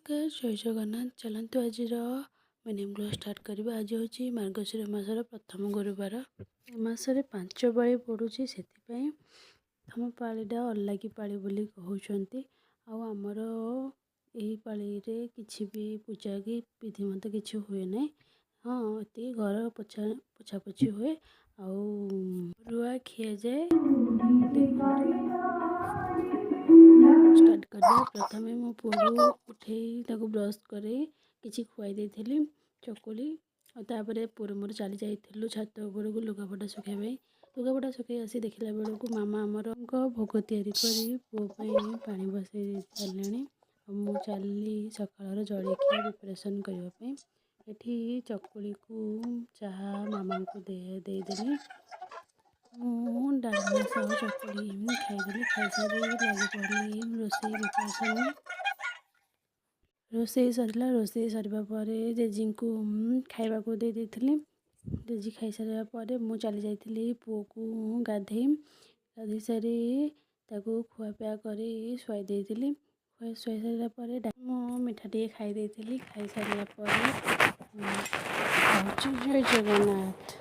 ନମସ୍କାର, ଜୟ ଜଗନ୍ନାଥ। ଚାଲନ୍ତୁ, ଆଜିର ମିନି ବ୍ଲଗ୍ ଷ୍ଟାର୍ଟ କରିବା। ଆଜି ହେଉଛି ମାର୍ଗଶିର ମାସର ପ୍ରଥମ ଗୁରୁବାର। ଏ ମାସରେ 5 ପାଳି ପଡ଼ୁଛି, ସେଥିପାଇଁ ପ୍ରଥମ ପାଳିଟା ଅଲାଗି ପାଳି ବୋଲି କହୁଛନ୍ତି। ଆଉ ଆମର ଏହି ପାଳିରେ କିଛି ବି ପୂଜା କି ବିଧି ମତ କିଛି ହୁଏ ନାହିଁ। ହଁ, ଏତିକି ଘର ପୋଛାପୋଛି ହୁଏ ଆଉ ଅରୁଆ ଖିଆଯାଏ। ଦେଖନ୍ତୁ, ଷ୍ଟାର୍ଟ କରିବା। ପ୍ରଥମେ ମୋ ପୁଅକୁ ଉଠେଇ ତାକୁ ବ୍ରସ୍ କରେଇ କିଛି ଖୁଆଇ ଦେଇଥିଲି ଚକୁଳି। ଆଉ ତାପରେ ପୁଅର ମୋର ଚାଲି ଯାଇଥିଲୁ ଛାତ ଉପରକୁ ଲୁଗାପଟା ଶୁଖାଇବା ପାଇଁ। ଲୁଗାପଟା ଶୁଖେଇ ଆସି ଦେଖିଲା ବେଳକୁ ମାମା ଆମର ଭୋଗ ତିଆରି କରି ପୁଅ ପାଇଁ ପାଣି ବସେଇ ଦେଇ ସାରିଲେଣି। ଆଉ ମୁଁ ଚାଲିଲି ସକାଳର ଜଳଖିଆ ପ୍ରିପାରେସନ୍ କରିବା ପାଇଁ। ଏଠି ଚକୁଳିକୁ ଚାହା ମାମାଙ୍କୁ ଦେଇଦେଲି। ମୁଁ ଡାଲମା ସହ ଚକୁଳି ଖାଇଦେଲି। ଖାଇସାରି ଲାଗି ପଡ଼ିଲି ରୋଷେଇ ପ୍ରିପାରେସନ୍ରେ। ରୋଷେଇ ସରିଲା। ରୋଷେଇ ସରିବା ପରେ ଜେଜିଙ୍କୁ ଖାଇବାକୁ ଦେଇ ଦେଇଥିଲି। ଜେଜି ଖାଇସାରିବା ପରେ ମୁଁ ଚାଲି ଯାଇଥିଲି ପୁଅକୁ ଗାଧେଇ ସାରି ତାକୁ ଖୁଆପିଆ କରି ଶୁଆଇ ଦେଇଥିଲି। ଶୁଆଇ ସାରିଲା ପରେ ମୁଁ ମିଠା ଟିକେ ଖାଇ ଦେଇଥିଲି। ଖାଇସାରିଲା ପରେ ରହୁଛି। ଜୟ ଜଗନ୍ନାଥ।